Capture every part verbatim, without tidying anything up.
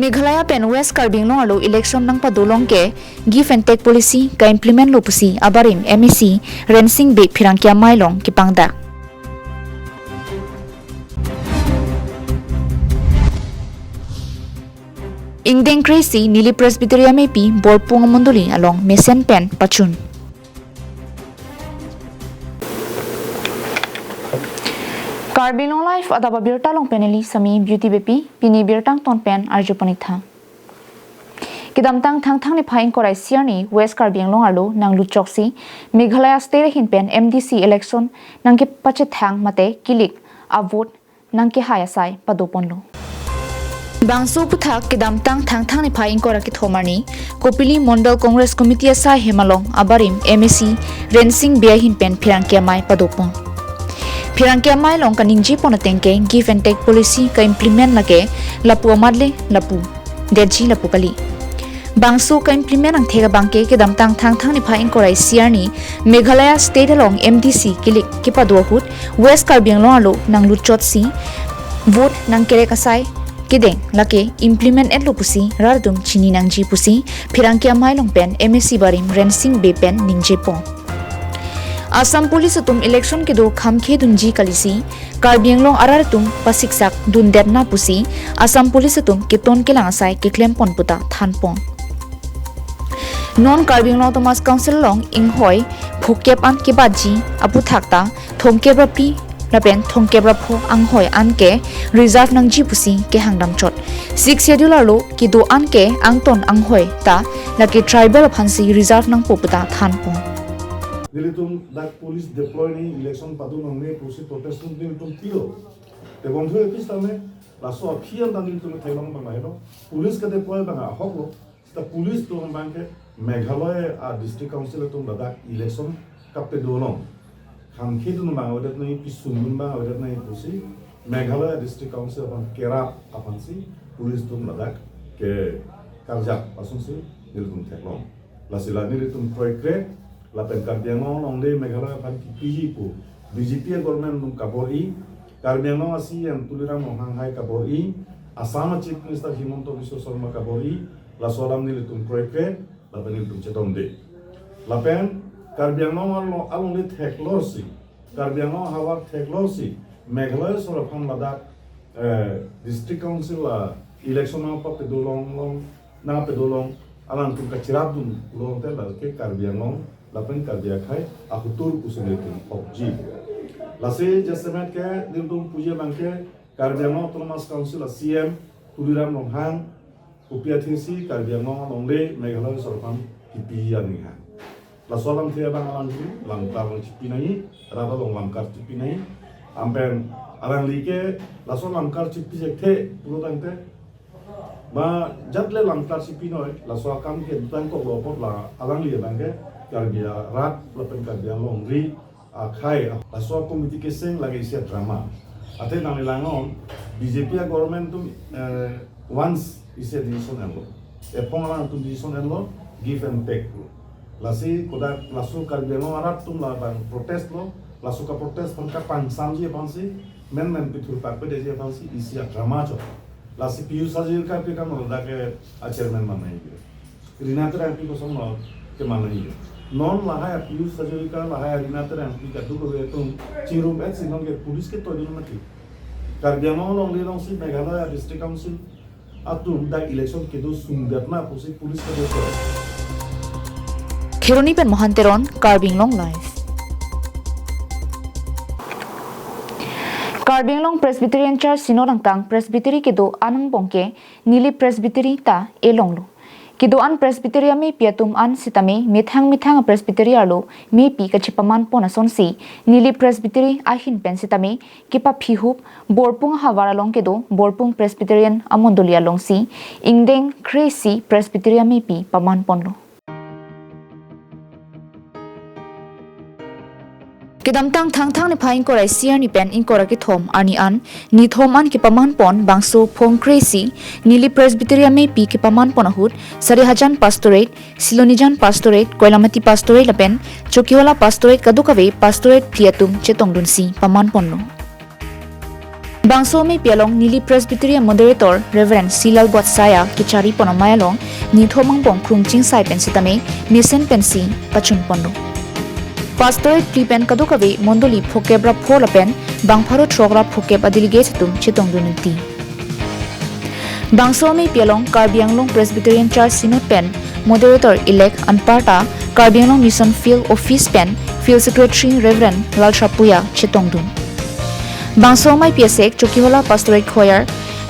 Meghalaya pen West Karbi Anglong arlo election nangpadolong ke give and take policy ka-implement lo pusi abarim M A C Rensing Bey pherangke amei along kepangdak. Ingdeng kre-isi Nilip Presbytery amepi Borpung amondoli along mesen pen pachun. Karbi Anglong Live adap abirta along pen neli Sami Beauty Beypi, pini birta angton pen arju pon-ik tha. Kedamtang Thangthang niphai ingkoi ra isi arni West Karbi Anglong arlo nanglut choksi Meghalaya State ahin pen M D C election nangkepachethang mate kilik a-vote nangkehai asai padoponlo. Bangso aphuthak kedamtang Thangthang niphai ingkoi ra kethom arni Kopili Mondol Congress Committee asai hem along abarim M A C Rensing Bey ahin pen pherangke amei padopon. Pherangke amei along kaningjepon ateng ke give and take policy ka-implement lake lapu amat le lapu detji lapu kali. Bangso ka-implement angthek abang ke kedamtang Thangthang niphai ingkoi ra isi arni Meghalaya State along M D C kilik kepado ahut West Karbi Anglong arlo nanglut chotsi vote nangkerek asai kedeng lake implement etlo pusi rat atum chini nangji pusi pherangke amei along pen M A C barim Rensing Bey pen ningjepon. Assam Police atum election kedo khamkhe dunji kalisi Karbi Anglong arat atum pasiksak dundetna pusi Assam Police atum keton kelang asai keklempon puta thanpon. Non Karbi Anglong Autonomous Council along inghoi phokep an kebatji aphuthak ta thomkep ra phli lapen thomkep ra pho anghoi an ke reserve nangji pusi kehangdam chot. Sixth Schedule arlo kedo an ke angton anghoi ta lake tribal aphansi reserve nangpo puta thanpon. Nelitum dak police deploy nangji, election padolongle pusi protest nelitum pilo. Tebonphu office tame laso aphi an ta nelitum theklong abang lahelo. Police ke deploy abang ahoklo. Seta police atum abang ke Meghalaya a-District Council atum ladak election kapadolong khamkhe dun abang avedet nangji, pisum dun abang avedet nangji pusi Meghalaya District Council aphan kerap aphansi police atum ladak kekarjap asonsi nelitum theklong. Lasi la nelitum kroikre lapen Karbi Anglong alongle Meghalaya aphan kipiji pu B J P government atum kabor-i, Karbi Anglong a-C E M Tuliram Ronghang hai kabor-i, Assam a-Chief Minister Himanta Biswa Sarma kabor-i, laso alam nelitum kroikre lapen nelitum chetongde. Lapen Karbi Anglong along, alongle theklongsi, Karbi Anglong ahavar theklongsi Meghalaya asor aphan ladak, eh, District Council a-election nangpapadolong, long nangpadolong, alangtum kachirap dun long te lake Karbi Anglong lapen Karbi akhei ahutur pusi nelitum hokji. Lasi jasemet ke nelitum puji abang ke Karbi Anglong Autonomous Council a-C E M Tuliram Ronghang kopi athesi Karbi Anglong alongle Meghalaya asor aphan kipi aning ha. Laso alamthe abang alangli lamkar abang chipi nangji, rat along lamkar chipi nangji. Anpen alangli ke laso lamkar chipi sekthe pulo tangte, ba jat le lamkar chipi noi, laso akam ke dutang koklo apot la alangli abang ke Karbi arat lapen Karbi alongri akhei, laso committee keseng lake isi a-drama. Athe nangli langnon, B J P a-government atum, eh, once isi a-decision enlo. Ephong alangtum decision enlo, give and take lo. Lasi kodak laso Karbi Anglong arat atum labang protest lo, laso ka-protest aphan kapangsamji aphansi, menmen pithur pakpedetji aphansi isi a-drama chot. Lasi Pijush Hazarika pi kam lo dak ke a-chairman mannoi. Rina Terangpi kosonlo kemanai. Non lahai Pijush Hazarika, lahai Rina Terangpi kadokave atum chingrum-etsi non ke police ke toidun mati. Karbi Anglong alongle alongsi Meghalaya District Council atum dak election kedo sungdetna pusi police kedo. Kheroni pen Mohan Teron, Karbi Anglong Live. Karbi Anglong Presbyterian Church Synod angkang Presbytery kedo an angbong ke Nilip Presbytery ta elonglo. Kedo-an Presbytery amepi atum an sitame methang methang a-Presbytery arlo mepi kachipaman pon asonsi Nilip Presbytery ahin pen sitame kepaphihup Borpung ahavar along kedo Borpung Presbyterian amondoli alongsi ingdeng kre-isi Presbytery amepi paman ponlo. Kedamtang Thangthang niphai ingkoi ra isi arni pen ingkoi ra kethom arni an nithom an kepaman pon bangso phong kre-isi Nilip Presbytery amepi kepaman pon ahut Sarihajan Pastorate, Silonijan Pastorate, Koilamati Pastorate lapen Chokihola Pastorate kadokave Pastorate phli atum chetongdunsi paman ponlo. Bangso ameipi along Nilip Presbytery a Moderator Reverend Silal Buatsai a kechari pon amei along nithom angbong krungching sai pen sitame mesen pensi pachun ponlo. Pastorate phli pen kadokave mondoli phokep ra pho lapen bang pharo throk ra phokep a delegates atum chetongdun unti. Bangso ameipi along Karbi Anglong Presbyterian Church Synod pen Moderator Elect anparta Karbi Anglong Mission Field Office pen Field Secretary Reverend Lalsha Puya chetongdun. Bangso ameipi asek Chokihola Pastorate Choir,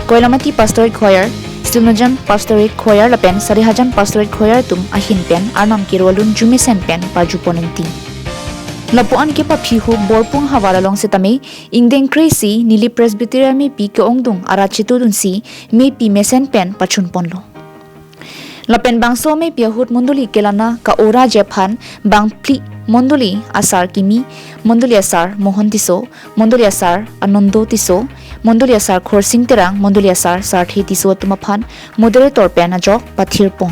Koilamati Pastorate Choir, Silnojam Pastorate Choir lapen Sarihajan Pastorate Choir atum ahin pen Arnam kero alun arjumesen pen parju pon unti. Lapu-an kepaphi hu Borpung havar along sitame ingdeng kre-isi Nilip Presbytery ameipi ke-ongdung arat chetudunsi meipi mesen pen pachun ponlo. Lapen bangso ameipi ahut mondoli kelana ka-ora je aphan bang phli mondoli asar kimi, mondoli asar Mohon Tisso, mondoli asar Anando Tisso, mondoli asar Khorsing Terang, mondoli asar Sarthe Tisso atum aphan Moderator pen ajok pathir pon.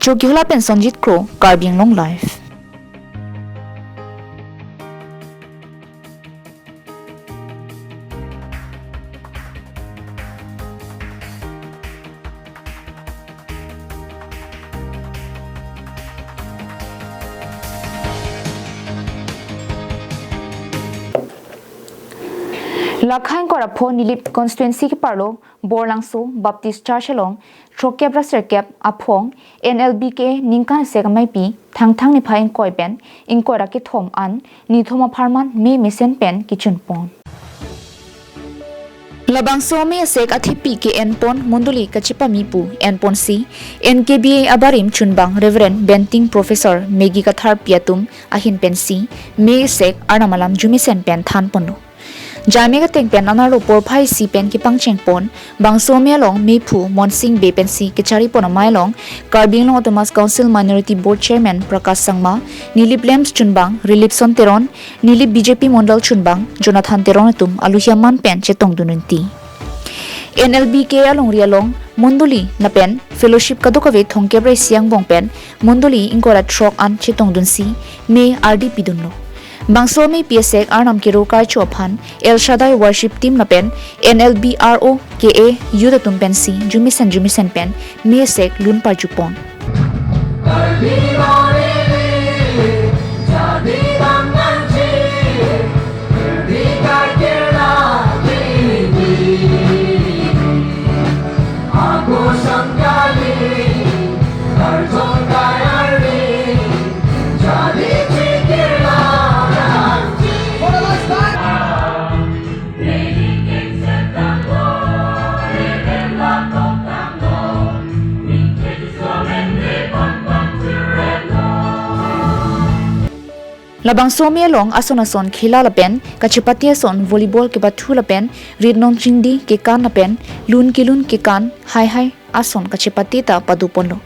Chokihola pen Sonjit Kro, Karbi Anglong Live. Lakha ingkoi ra pho Nilip constituency keparlo Borlangso Baptist Church along throkkep ra sirkep aphong N L B K ningkan sek ameipi Thangthang niphai ingkoi pen ingkoi ra kethom an nithom apharman me mesen pen kechun pon. Labangso amei asek athepi ke-en pon mondoli kachepame pu en ponsi N K B A abarim chunbang Reverend Benting Professor Maggie Katharpi atum ahin pensi me asek Arnam alam arjumesen pen than ponlo. Jaime kateng pen anerlo porphai isi pen kepangcheng pon bangso amei along mephu Monsing Bey pensi kechari pon amei along Karbi Anglong Autonomous Council Minority Board Chairman Prakash Sangma, Nilip LAMPS chunbang Rilipson Teron, Nilip B J P Mondal chunbang Jonathan Teron atum aluhi aman pen chetongdun unti. N L B K alongri along Mondoli lapen fellowship kadokave thomkep ra isi angbong pen mondoli ingkoi ra throk an chetongdunsi me ardi pidunlo. Bangso amepi asek Arnam kero karcho aphan El Shaddai worship team lapen N L B R O K A youth atum pensi jumesen jumesen pen me asek lun parjupon. Labangso me along ason ason khela lapen kachepate ason volleyball kepathu lapen rit nong chingdi kekan lapen lun kelun kekan hai hai ason kachepate ta padoponlo.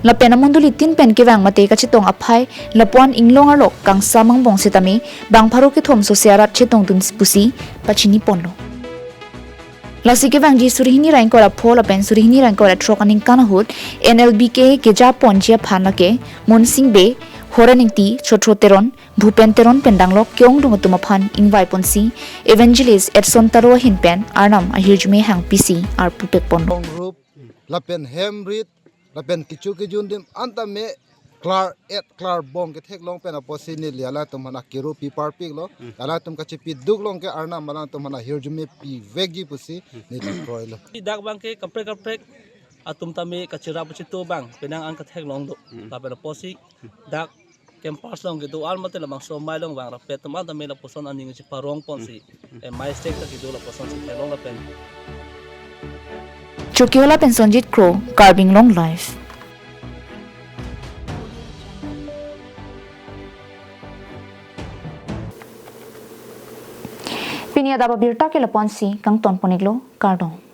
Lapen amondoli tin pen kevang mate kachetong aphai lapuan inglong arlo kangsam angbong setame bang pharo kethom sose arat chetongdun pusi pachiniponlo. Lasi kevangji suri hini ra ingkoi ra pho lapen suri hini ra ingkoi ra throk aningkan ahut N L B K kejaponji aphan lake Monsing Bey, Horen Ingti, Chotro Teron, Bhupen Teron pen danglok ke-ongdung atum aphan ingvaiponsi Evangelist Edson Taro ahin pen Arnam ahirjume hangpisi arpu pekponlo. Ongrup lapen hem rit lapen kecho kejun adim antame klar et klar bong ketheklong pen apotsi neli alangtum aphan akero pi parpiklo. Hmm. Alangtum kachepi duklong ke Arnam alangtum aphan ahirjume pivekji pusi neli kroilo. Dak abang ke kaprek kaprek atum tame kacherap kacheto abang penang an katheklong do. Hmm. Lapen apotsi dak campus along kedo-an mate labangso amei along vang rapet atum an tame lapuson aning cheparongponsi. Hmm. Eh, mei sek ta kedo lapusonsi theklong lapen. Choki Hola pen Sonjit Kro, Karbi Anglong Live. Pini adap abirta ke lapuansi kangtonpon-iklo, kardom.